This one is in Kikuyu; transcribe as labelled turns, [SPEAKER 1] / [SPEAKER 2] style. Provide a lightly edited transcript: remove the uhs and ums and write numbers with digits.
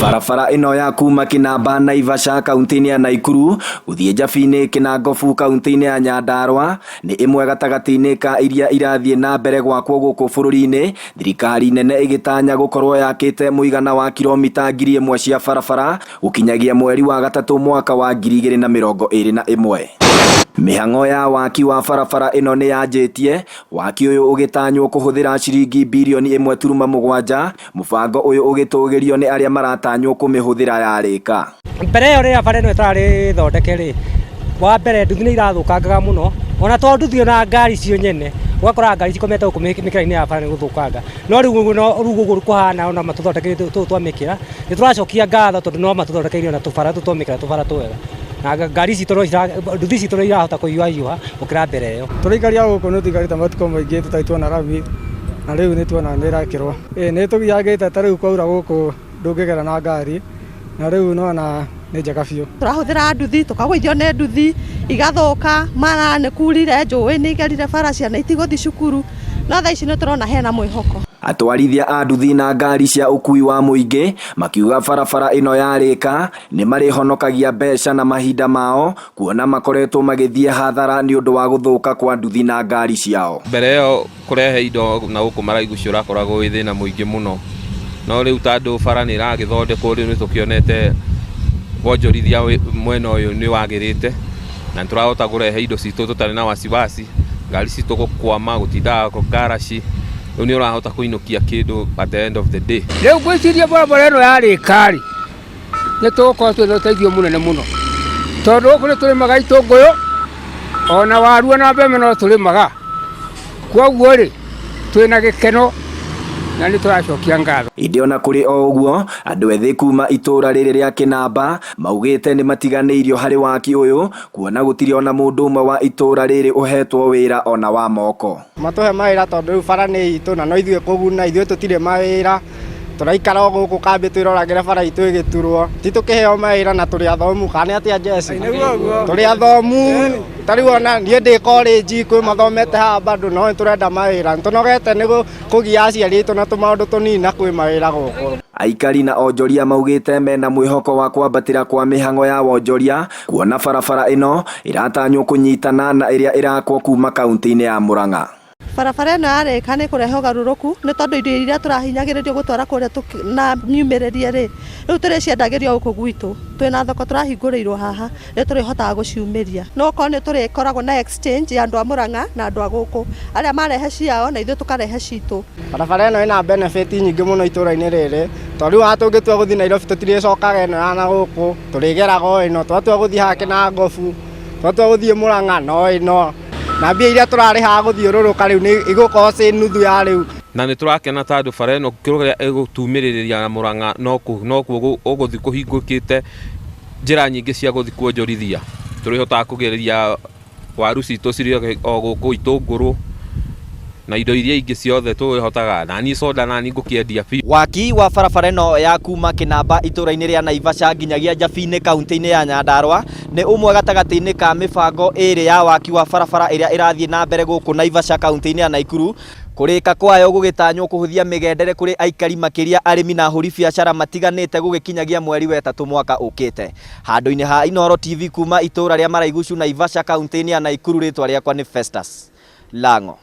[SPEAKER 1] Barabara ĩno ya kuma Kĩnamba Naivasha kaunti-inĩ ya Naikuru gũthiĩ Njabinĩ Kĩnangobu kaunti-inĩ ya Nyandarua nĩ ĩmwe gatagatĩ-inĩ ka iria irathiĩ na mbere gwakwo gũkũ bũrũri-inĩ, thirikari nene ĩgĩtanya gũkorwo yakĩte mũigana wa kiromita 1000 cia barabara gũkinyagia mweri wa gatatũ mwaka wa 2021. Mĩhang'o ya waki wa barabara ĩno nĩ yanjĩtie, waki ũyũ ũgĩtanywo kũhũthĩra ciringi birioni 1.7, mũbango ũyũ ũgĩtũgĩrio nĩ arĩa maratanywo kũmĩhũthĩra yarĩka.
[SPEAKER 2] Mbere ĩyo rĩrĩa bara ĩno ĩtarĩ thondeke rĩ, wa mbere nduthi nĩ irathũkangaga mũno, ona to nduthi ona ngari cio nyene, ũgakora ngari cikomete gũkũ mĩkĩra-inĩ ya bara nĩ gũthũkanga. No rĩu ũguo no rĩu ũguo kũhana ona matũthondekeire tũtũ twa mĩkĩra, nĩ tũracokia ngatho tondũ no matũthondekeire ona tũbara tũtũ twa mĩkĩra tũbara twega. Na ngari citũ no nduthi citũ nĩ irahota kũhiũhahiũha gũkĩra mbere ĩyo.
[SPEAKER 3] Tũrĩ aikari a gũkũ nĩ tũikarĩte matukũ maingĩ tũtarĩ tuona rami, na rĩu nĩ tuona nĩ ĩrekĩrwo. Ĩĩ nĩ ĩtũgiangĩte ta rĩu kwaura gũkũ ndũngĩgera na ngari, na rĩu nĩwona nĩ njega biũ.
[SPEAKER 4] Tũrahũthĩra nduthi tũkagũithio nĩ nduthi igathũka, mara nĩ kurire, njũĩ nĩ igerire bara ciana itigũthiĩ cukuru, no thaa ici nĩ tũrona hena mwĩhoko.
[SPEAKER 1] Atwarithia a nduthi na ngari cia ũkui wa mũingĩ makiuga barabara ĩno yarĩka nĩ marĩhonokagia mbeca na mahinda mao kuona makoretwo magĩthiĩ hathara nĩ ũndũ wa gũthũka kwa nduthi na ngari ciao.
[SPEAKER 5] Mbere ĩyo kũrehe indo na gũkũ Maraiguci ũrakoragwo wĩ thĩna mũingĩ mũno, no rĩu tondũ bara nĩ ĩragĩthondekwo rĩu nĩ tũkĩonete wonjorithia mwena ũyũ nĩ wagĩrĩte na nĩ tũrahota kũrehe indo citũ tũtarĩ na wasiwasi, ngari citũ gũkwama gũtindaga ngaraci, rĩu nĩ ũrahota kũinũkia kĩndũ at the end of the day.
[SPEAKER 6] Rĩu ngwĩciria barabara ĩno yarĩka rĩ, nĩ tũgũkorwo twĩna ũteithio mũnene mũno, tondũ gũkũ nĩ tũrĩmaga itũngũrũ, ona waru ona mbembe no tũrĩmaga, kwoguo rĩ, twĩna gĩkeno na nĩ tũracokia ngatho.
[SPEAKER 1] Ĩndĩ ona kũrĩ o ũguo, andũ ethĩ kuma itũra rĩrĩ rĩa Kĩnamba maugĩte nĩ matiganĩirio harĩ waki ũyũ kuona gũtirĩ ona mũndũ ũmwe wa itũra rĩrĩ ũhetwo wĩra ona wa moko.
[SPEAKER 7] Matũhe mawĩra tondũ rĩu bara nĩ itũ na no ithuĩ kũguna, ithuĩ tũtirĩ mawĩra, tũraikara o gũkũ kambĩ twĩroragĩre bara itũ ĩgĩturwo, ti tũkĩheo mawĩra na tũrĩ athomu, kana nĩ atĩa Jesse? Tũrĩ athomu, ta rĩu ona niĩ ndĩ college kwĩ mathomete haha bado no nĩtũrenda mawĩra, nĩtũnogete nĩ kũgia aciari aitũ na tũmaũndũ tũnini na kwĩ mawĩra gũkũ.
[SPEAKER 1] Aikari na onjoria maugĩte mena mwĩhoko wa kwambatĩra kwa mĩhang'o ya wonjoria kuona barabara ĩno ĩratanywo kũnyitana na ĩrĩa ĩrakwo kuma kaunti-inĩ ya Murang'a.
[SPEAKER 4] Barabara ĩno yarĩka nĩ ĩkũrehe ũgarũrũku nĩ tondũ indo iria tũrahinyagĩrĩrio gũtwara kũrĩa na miumĩrĩrie rĩ, rĩu tũrĩciendagĩria gũkũ gwitũ. Twĩna thoko tũrahingũrĩirwo haha, nĩ tũrĩhotaga gũciumĩria. No okorwo nĩ tũrĩkoragwo na exchange ya andũ a Mũrang'a na andũ a gũkũ, arĩa marehe ciao na ithuĩ tũkarehe citũ.
[SPEAKER 7] Barabara ĩno ĩna benefit nyingĩ mũno itũra-inĩ rĩrĩ, tondũ rĩu ona tũngĩtua gũthiĩ Nairobi tũtirĩcokaga ĩno ya na gũkũ, tũrĩgeraga o ĩno, twatua gũthiĩ haha Kĩnangobu, twatua gũthiĩ Mũrang'a no ĩno. Na mbia iria tũrarĩhaga gũthiũrũrũka rĩu nĩ igũkorwo ciĩ nuthu ya rĩu.
[SPEAKER 5] Na nĩ tũrakena tondũ bara ĩno kĩrĩa ĩgũtumĩrĩria na Mũrang'a nokuo ũgũthiĩ kũhingũkĩte njĩra nyingĩ cia gũthiĩ kuonjorithia. Tũrĩhotaga kũgereria waru citũ cirĩ o gũkũ, itũngũrũ na indo iria ingĩ ciothe tũrĩhotaga. Na niĩ soda naniĩ ngũkĩendia biũ.
[SPEAKER 1] Waki wa barabara ĩno ya kuma Kĩnamba itũra-inĩ rĩa Naivasha nginyagia Njabinĩ kaunti-inĩ ya Nyandarua nĩ ũmwe gatagatĩ-inĩ ka mĩbango ĩrĩ ya waki wa barabara ĩrĩa ĩrathiĩ na mbere gũkũ Naivasha kaunti-inĩ ya Naikuru. Kũrĩka kwayo gũgĩtanywo kũhũthia mĩgendere kũrĩ aikari makĩria arĩmi na ahũri biacara matiganĩte gũgĩkinyagia mweri wa ĩtatũ mwaka ũkĩte. Handũ-inĩ ha Inooro TV kuma itũra rĩa Maraigucu Naivasha kaunti-inĩ ya Naikuru rĩtwa rĩakwa nĩ Festus Lang'o.